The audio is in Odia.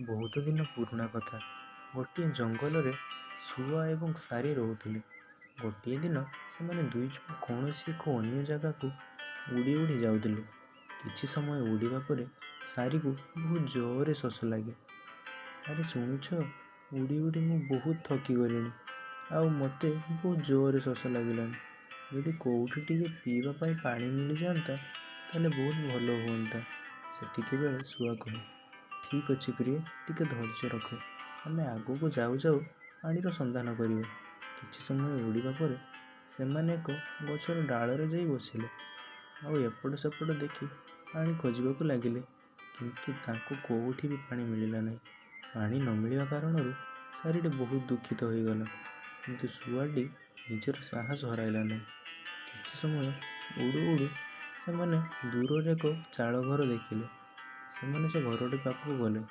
ବହୁତ ଦିନ ପୁରୁଣା କଥା। ଗୋଟିଏ ଜଙ୍ଗଲରେ ଶୁଆ ଏବଂ ଶାରୀ ରହୁଥିଲେ। ଗୋଟିଏ ଦିନ ସେମାନେ ଦୁଇଜଣ କୌଣସି ଏକ ଅନ୍ୟ ଜାଗାକୁ ଉଡ଼ି ଉଡ଼ି ଯାଉଥିଲେ। କିଛି ସମୟ ଉଡ଼ିବା ପରେ ଶାରୀକୁ ବହୁତ ଜୋରରେ ଶୋଷ ଲାଗେ। ଆରେ ଶୁଣୁଛ, ଉଡ଼ି ଉଡ଼ି ମୁଁ ବହୁତ ଥକି ଗଲିଣି, ଆଉ ମୋତେ ବହୁତ ଜୋରରେ ଶୋଷ ଲାଗିଲାଣି। ଯଦି କେଉଁଠି ଟିକେ ପିଇବା ପାଇଁ ପାଣି ମିଳିଯାଆନ୍ତା, ତାହେଲେ ବହୁତ ଭଲ ହୁଅନ୍ତା। ସେତିକିବେଳେ ଶୁଆ କହେ, ଠିକ୍ ଅଛି ପ୍ରିୟେ, ଟିକେ ଧୈର୍ଯ୍ୟ ରଖ, ଆମେ ଆଗକୁ ଯାଉ ଯାଉ ପାଣିର ସନ୍ଧାନ କରିବା। କିଛି ସମୟ ଉଡ଼ିବା ପରେ ସେମାନେ ଏକ ଗଛର ଡାଳରେ ଯାଇ ବସିଲେ, ଆଉ ଏପଟ ସେପଟ ଦେଖି ପାଣି ଖୋଜିବାକୁ ଲାଗିଲେ। କିନ୍ତୁ ତାଙ୍କୁ କେଉଁଠି ବି ପାଣି ମିଳିଲା ନାହିଁ। ପାଣି ନ ମିଳିବା କାରଣରୁ ଶାରୀଟି ବହୁତ ଦୁଃଖିତ ହୋଇଗଲା, କିନ୍ତୁ ଶୁଆଟି ନିଜର ସାହସ ହରାଇଲା ନାହିଁ। କିଛି ସମୟ ଉଡ଼ୁ ଉଡ଼ୁ ସେମାନେ ଦୂରରେ ଏକ ଚାଳ ଘର ଦେଖିଲେ। ସେମାନେ ସେ ଘରଟି ପାଖକୁ ଗଲେ।